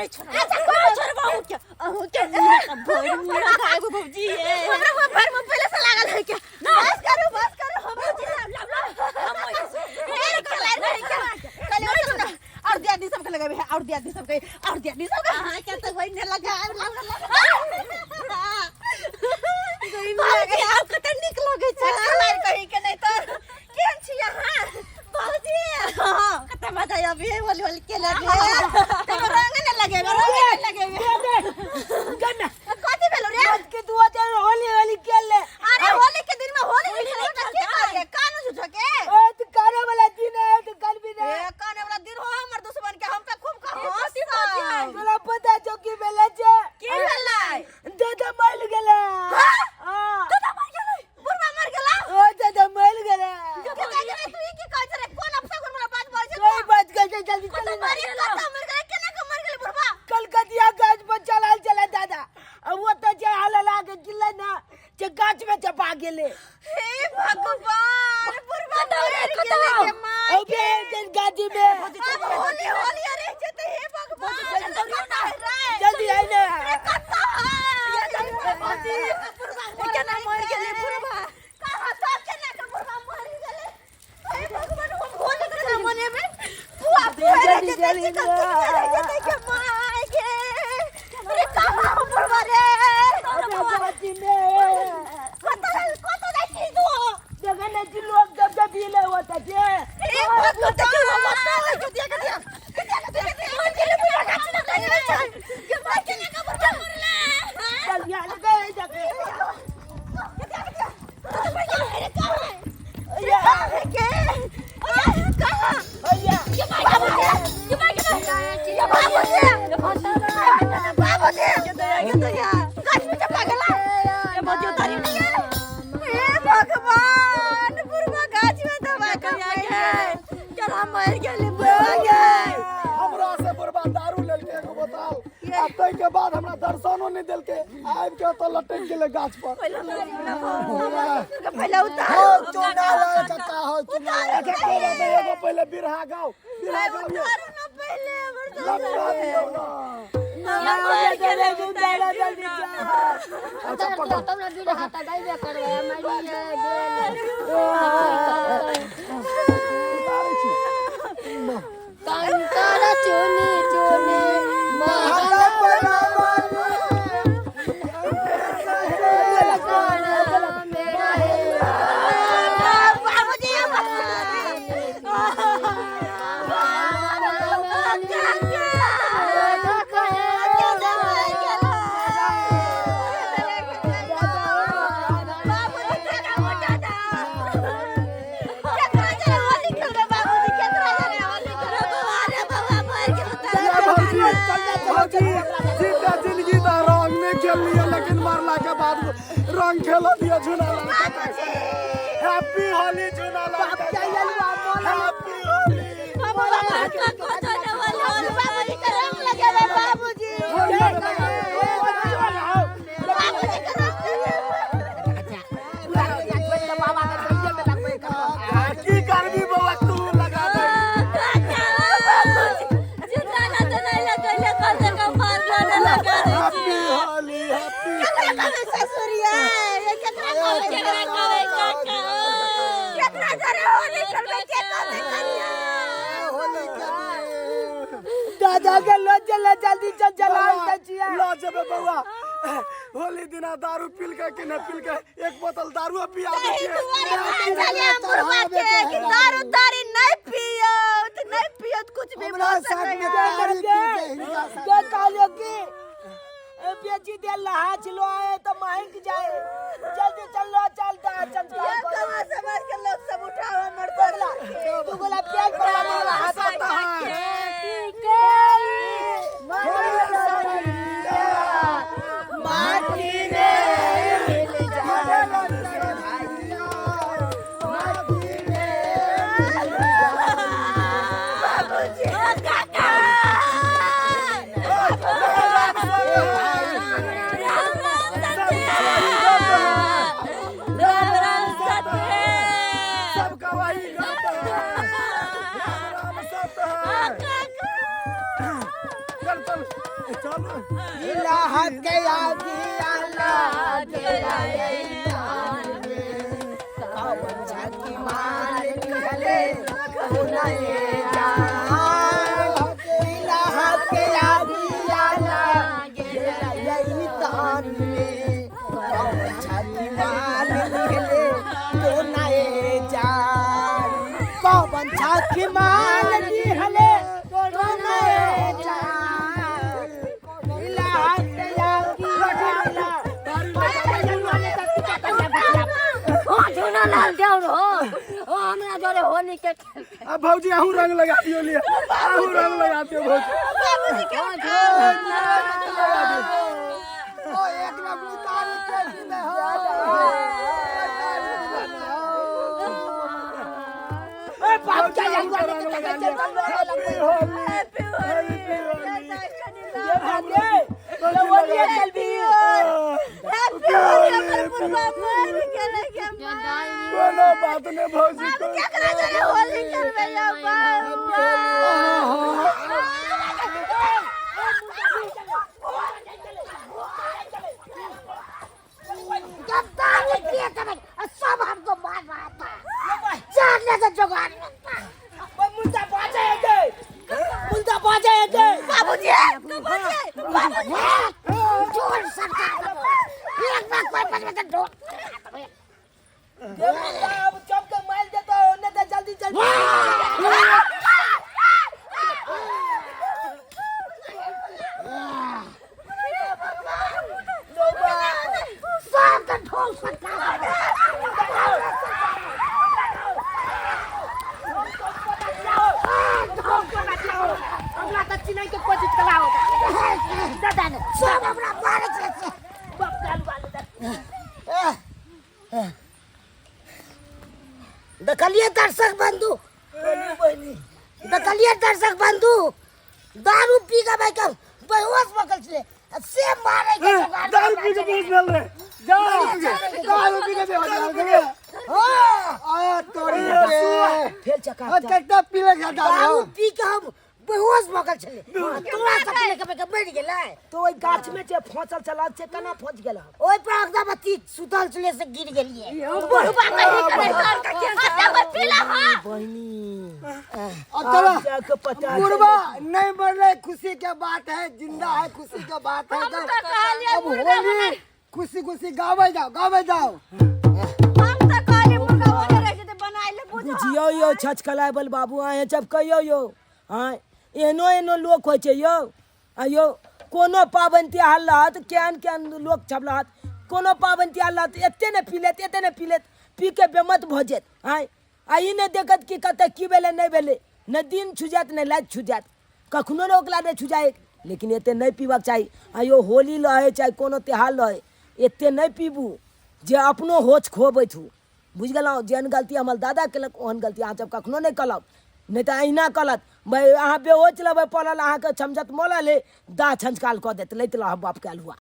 नहीं छोड़ब। अच्छा कोई छोड़ब अहूँ के, अहूँ के मुँह का भरि मुँह लगाएबो भौजी। हमरा मुँह भर मुँह पहले से लागल है के। बस करू, बस करू, हम भौजी लाओ लाओ लाओ। हम ए कलर नहीं के कल ना और दियादनी सबके लगाबे है, और दियादनी सबके, और दियादनी सबके। अहाँ के तऽ वही ने लगाएब। लाओ लाओ। भौजी आब कते नीक लगै छै। कलर कही के नहीं तो केहन छी अहाँ भौजी? हाँ, कते मजा आबी है होली होली खेले में। तब रंग ने लगेबे, रंग ने लगेबे। गन्ना कथी भेलो रे? के दुआ दे, होली होली खेल ले। अरे होली के दिन में होली नहीं खेले त के करे कान झूठो के? ओ तो करे वाला दिन है तो कल भी ना। ए काने वाला दिन हो हमर दुश्मन के, हम त खूब हंस। तोरा पता छौ की भेलै छै? की भेलै? दादा मर गेलै। हां। दादा मर गेलै? बुढ़वा मर गेला? ओ दादा मर गेलै। के गेलै? तू ई की कहै छै रे? कोन अपशगुन वाला बात बोलै छै? कोई बात कहै छै, जल्दी चल। मरी कतऽ मर गेलै? केना के मर गेलै बुढ़वा? कलकतिया गाछ पर चलल चले दादा, आ ओतऽ जे हाल लागे गिरलै ना जे गाछ में चपा गेलै। हे भगवान, बुढ़वा मर गेलै के माय। ओ बे गाछी में। अब होली होली अरे जेते। हे भगवान, कतऽ है रे? जल्दी आइ ने। अरे कतऽ है भौजी? केना मरि गेलै बुढ़वा? कहाँ सब केना के बुढ़वा मर गेलै? हे भगवान, हम होली केना मनेबै? फुआ फुआ रे जल्दी, जेते जल्दी। चिकन चिकन रे जेते के माय के। अरे कहाँ हम बुढ़वा रे? अबे गाछी में। कतऽ कतऽ जाइ छी तू? देखै नै छी लोग जब जब पीले होता छै। हे भगवान, कतिया कतिया कतिया कतिया मर गेलै बुढ़वा गाछी में लगले छै के माय। केना के बुढ़वा मरलै? चल यहाँ लगे जाके। कतिया कतिया कतऽ मर गेलै रे? कहाँ रे? कहाँ है के? कहाँ? भैया। बाबूजी, के बाबूजी, बाबूजी, गाछ में चपा गेला। हे भगवान, बुढ़वा गाछ में दबा के मर गेल। केना मरि गेलै बुढ़वा गे? हमरा से बुढ़बा दारू लेलकै एगो बोतल, आ ताहिके बाद हमरा दर्शनो नहि देलकै, आबि के ओतऽ लटकि गेलै गाछ पर। पहिले उतार। हो चुना लाल काका, हो चुना लाल। अच्छा कोई बात नहीं, एगो पहिले बिरहा गाओ, बिरहा गाओ। उतारू ना पहिले हमर। लटका दियौ ना। मरि गेलै जल्दी जल्दी जा। अच्छा पकड़। तब ने बिरहा तऽ गायबे करबै, मरिए गेल। उतारै छी। कंकर चुनी चुनी महल मेरा। बाबूजी। ये भौजी, भौजी जीते जिंदगी तऽ रंग नहि खेललियै, लेकिन मरला के बाद रंग खेल दियौ झुना लाल काका। हैप्पी होली झुना लाल काका, हैप्पी होली। होली में लगा। की करबी बौआ, तू लगा दे। Happy Holi, happy. दादा के लो चल, जल्दी चल, जला दै छियै। लऽ जेबै बौआ। होली दिना दारू पील के कि नहि पील के, एक बोतल दारू पिया दै छियै। दारू तारी नहीं पियो तो नहीं पियो तो कुछ भी हमरा बोल साथ में सकैया। तारी पी के हिनका साथ। के कहलियो कि ए, बेची दे लहा छलो आए तो महंग जाए, जल्दी चल लो, चल दा चल। ये कहाँ समाज के लोग सब उठाओ हमर सर। तू गोला प्याज पर लगा हाथ। माटी में मिल जाए। बाबूजी, काका, राम राम सत्य, राम राम सत्य। सबका वही गाता है, राम राम सत्य है। चल चल। चलू। इलाह के आगी आला गेला कवन छकी माल निकले तो नए जान। इलाह के आगी आला गेला यही तान में कवन छकी माल निकले तो नए जान। कवन छकी माल निकले तो नए जान। इलाह के आगी आला हो झूना लाल देव हो हो हमरा जोरे होली के खेल। अब भौजी आहू रंग लगा दियो लिए, आहू रंग लगा दियो भौजी। ओ एक नंबर तारीख के दिन हो। ए बाप के यलुआ ने तो चल चल हैप्पी होली, हैप्पी होली। ये भागे तो होली चल भी। हैप्पी होली हमर बुढ़वा मर गेलै के माँ। कोनो बात नहीं भौजी। अब केकरा जरे होली खेलबै यौ बाबू। जब दारू पिए थे सब हमको मार रहा था, जाने से जुगाड़ लगता। मुंडा बाजे है के, मुंडा बाजे है के। बाबूजी बाबूजी बाबूजी ढोल सरकार का एक बार कोई पद में तो ढोल। ये मुंडा अब चप के मार देता है नहीं तो जल्दी जल्दी। सब तो ढोल सरकार का। हमरा त चिनै के कोशिश करा होता दादा ने सब हमरा मारे छे। बाप चालू वाले देखलिए दर्शक बंधु, देखलिए दर्शक बंधु, दारू पी के भाई के बेहोश भऽ गेल छलै से मारे के जुगाड़। दारू पी के बेहोश भेल रहे। दारू पी के बेहोश भेल रे। हां आ तोरी के फेल चका आ कत्ता पीले जा दारू। दारू पी के हम बेहोश भऽ गेल छलै, तोरा सब लेके भाई के मरि गेलै। तो ओइ गाछ में जे फंसल छल से केना फंस गेल? ओहि पर अगरबत्ती सुतल छलै से गिर गेलिए। बुढ़वा कहीं करे सर का खेल पीला। हां बहिनी अब चलो जाके पता बुढ़वा नहीं मर रहे, खुशी के बात है, जिंदा है, खुशी के बात है। हम तो कहलिए अब मुर्गा होली खुशी खुशी गावे जाओ, गावे जाओ। हम तो कहलिए मुर्गा होने रह जेते बनाइ ले बुझ। बुझियौ यौ छचकलाय बल बाबू आए जब कहियौ यौ आँय एहनो एहनो लोक होइ छै यौ। आ यौ कोनो पाबनि तिहार रहत केहन केहन लोक सब रहत, कोनो पाबनि तिहार रहत एते ने पी लेत, एते ने पी लेत, पी के बेमत भऽ जायत आँय। आ ई नहि देखत कि कतऽ की भेलै नहि भेलै, नहि दिन छुजात नहि राति छुजात, कखनो ने ओकरा नहि छुजाय। लेकिन एते नहि पीबाक चाही। आ यौ होली रहै चाहे कोनो त्योहार रहै एते नहि पीबू जे अपनो होश खोबैत हू। बुझि गेलहुँ? जेहन गलती हमर दादा केलक ओहन गलती अहाँ सब कखनो नहि करब, नहि तऽ अहिना करत भाइ अहाँ बेहोश रहबै पड़ल, अहाँके छमझत मरल हे दाह छंचकाल कऽ देत लैत रहब बापके अल्हुआ।